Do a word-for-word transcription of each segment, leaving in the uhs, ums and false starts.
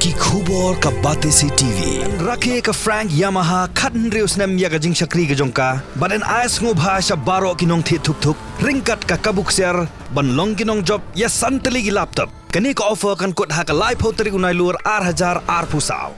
Ki khubor ka Batesi T V. Rakhe ka Frank Yamaha khathynriew snem ïa ka jingshakri ka jong ka. Bad yn ai sngewbha sha baroh ki nongthied thuk thuk ryngkat ka kabu ksiar ban long ki nongjop ïa san tylli ki laptop. Kane ka offer kan kut ha ka laiphew tarik u Nailur ar hajar arphew saw.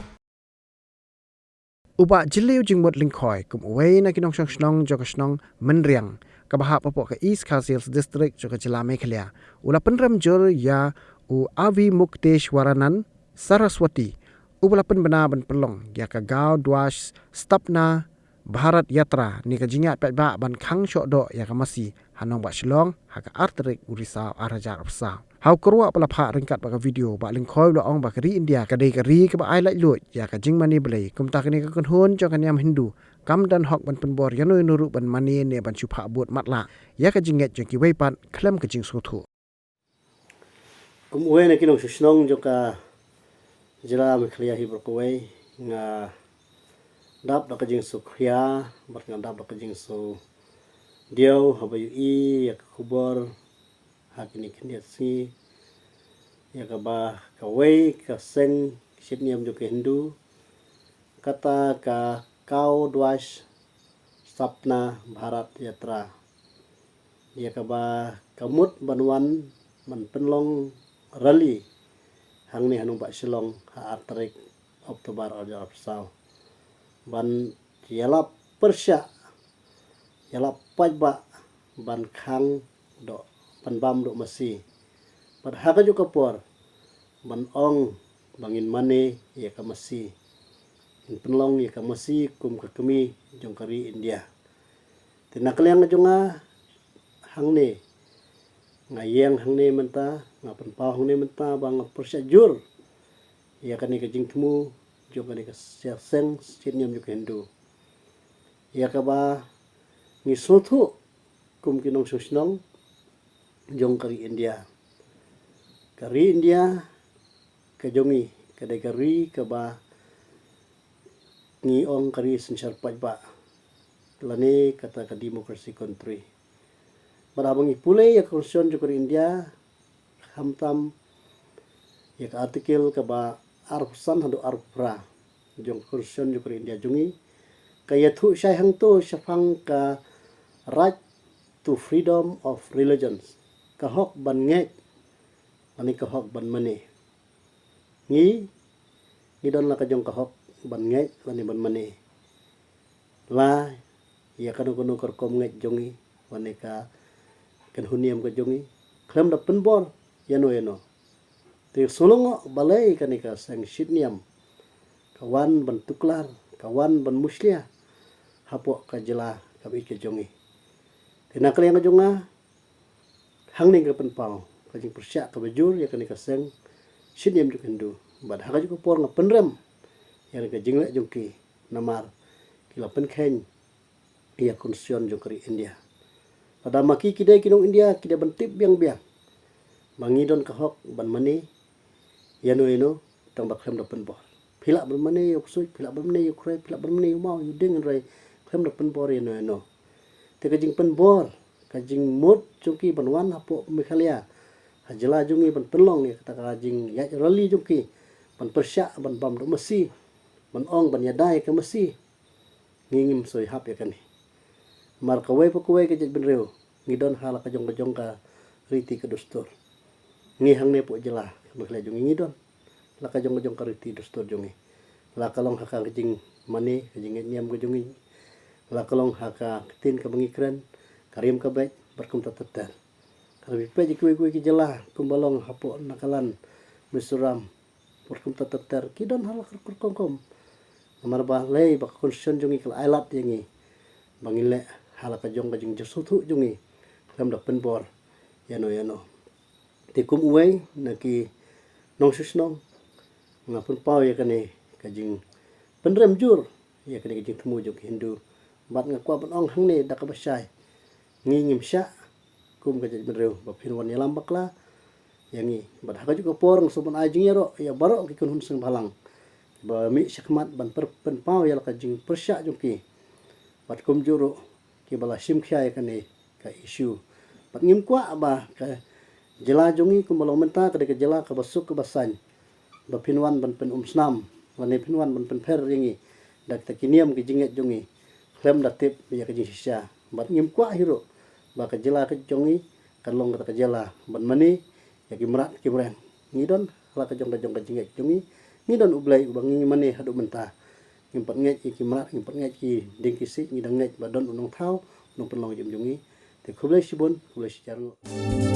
U Bah Jylliew Jingmut Lyngkhoi, kum uwei na ki nongshong shnong jong ka shnong Mynriang, kaba hap hapoh ka East Khasi Hills District jong ka jylla Meghalaya, u la pynrem jur ïa u Avimukteshwaranan Saraswati, uba la pynbna ban pynlong ïa ka Gaw Dwaj Sthapna Bharat Yatra, ne ka jingïaid paidbah ban khang shoh doh ïa ka masi ha nongbah Shillong ha ka ar tarik u Risaw ar hajar arphew saw. Ha u kyrwoh ba la phah ryngkat bad ka video, Bah Lyngkhoi u la ong ba ka ri India ka dei ka ri kaba ai laitluid ïa ka jingmane Blei, kumta kane ka kynhun jong ka niam Hindu kam don hok ban pynbor ïano ïano ruh ban mane ne ban shu phah bud matlah ïa ka jingngeit jong kiwei pat khlem ka jingsngewthuh. Kum uwei na ki nongshong shnong jong ka jylla Meghalaya hi baroh kawei, nga dap da ka jingsngewkhia bad nga dap da ka jingsngewdiaw haba ïohi ïa ka khubor ha kine ki khyndiat sngi ïa kaba kawei ka seng shitniam jong ka Hindu, kata ka Gaw Dwaj Sthapna Bharat Yatra, ïa kaba ka mut ban wan ban pynlong rally hangne ha nongbah Shillong ha ar tarik October ar hajar arphew saw, ban ïalap pyrshah, ïalap paidbah ban khang doh, pynbam doh masi. Bad ha kajuh ka por ban ong ba ngin mane ïa ka masi, ngin pynlong ïa ka masi kum ka kmie jong ka ri India. Te na ka liang jong nga, hangne nga ïeng hangne mynta, nga pynpaw hangne mynta ba nga pyrshah jur ïa kane ka jingthmu jong kane ka seng shitniam jong ka Hindu, ïa kaba ngi sngewthuh kum ki nongshong shnong jong ka ri India. Ka ri India ka jong ngi ka dei ka ri kaba ngi ong ka ri synshar paidbah, lane kata ka democracy country. Bad haba ngi pule ïa ka constitution jong ka ri India, khamtam ïa ka article kaba arphew san haduh arphew phra jong ka constitution jong ka ri India jong ngi, ka ïathuh shai hangto shaphang ka right to freedom of religions, ka hok ban ngeit lane ka hok ban mane. Ngi, ngi don la ka jong ka hok ban ngeit lane ban mane, la ïa kano kano ka rukom ngeit jong ngi, lane ka kynhun niam ka jong ngi, khlem da pynbor ïano ïano. Te sngewlyngngoh balei kane ka seng shitniam ka wan ban tuklar, ka wan ban mushlia hapoh ka jylla kaba ïeit ka jong ngi. Te na ka liang ka jong nga, hangne nga pynpaw ka jingpyrshah kaba jur ïa kane ka seng shitniam jong ka Hindu. Bad ha kajuh ka por nga pynrem ïa kane ka jingleh jong ki, namar ki la pynkheiñ ïa ka constitution jong ka ri India. Lada ma ki ki dei ki nong India, ki dei ban tip biang biang ba ngi don ka hok ban mane ïano ïano, tang ba khlem da pynbor. Phi lah ban mane ïa u ksuid, phi lah ban mane ïa u khrei, phi lah ban mane ïa u maw ïa u dieng, hynrei khlem da pynbor ïano ïano. Te ka jingpynbor, ka jingmut jong ki ban wan hapoh Meghalaya, ha jylla jong ngi ban pynlong ïa kata ka jingïaid rally jong ki, ban pyrshah ban bam doh masi, ban ong ban ïada ïa ka masi, ngi ngim soi hap ïa kane. Namar kawei pa kawei ka jaitbynriew ngi don ha la ka jong ka jong ka riti ka dustur. Ngi hangne hapoh jylla Meghalaya jong ngi, ngi don la ka jong ka jong ka riti dustur jong ngi, la ka long ha ka jingmane, ka jingngeit niam ka jong ngi, la ka long ha ka ktien kaba ngi kren, ka rim ka beit, bad kumta ter ter. Ka la phi peit ïa kiwei kiwei ki jylla kumba long hapoh Nagaland, Mizoram, bad kumta ter ter, ki don ha la ka rukom rukom. Namar balei? Ba ka constitution jong ngi ka la ai lad ïa ngi ba ngin leh ha la ka jong ka jingjylliew jong ngi, khlem da pynbor ïano ïano. Te kum uwei na ki nongshong shnong, nga pynpaw ïa kane ka jingpynrem jur ïa kane ka jingthmu jong ki Hindu. Bad nga kwah ban ong hangne da kaba shai, ngi ngim shah kum ka jaitbynriew ba phin wan ïalam bakla ïa ngi. Bad ha kajuh ka por nga sngewbha ban ai jingïaroh ïa baroh ki kynhun seng bhalang ba mih shakhmat ban pynpaw ïa la ka jingpyrshah jong ki. Bad kumjuh ruh kiba la shim khia ïa kane ka issue. Bad ngim kwah ba ka jylla jong ngi kumba long mynta ka dei ka jylla kaba suk kaba saiñ. ba phin wan ban pynumsnam lane phin wan ban pynpher ïa ngi da kita ki niam ki jingngeit jong ngi khlem da tip ïa ka jingshisha. Bad ngim kwah hi ruh ba ka jylla ka jong ngi kan long kata ka jylla ban mane ïa ki mrad ki mreng. Ngi don ha la ka jong ka jong ka jingngeit jong ngi. Ngi don U Blei uba ngi mane haduh mynta. Ngim pat ngeit ïa ki mrad, ngim pat ngeit ki dieng ki siej, ngi dang ngeit ba don U Nongthaw, U Nongpynlong jong ngi. Te khublei shibun, khublei shihajar nguh.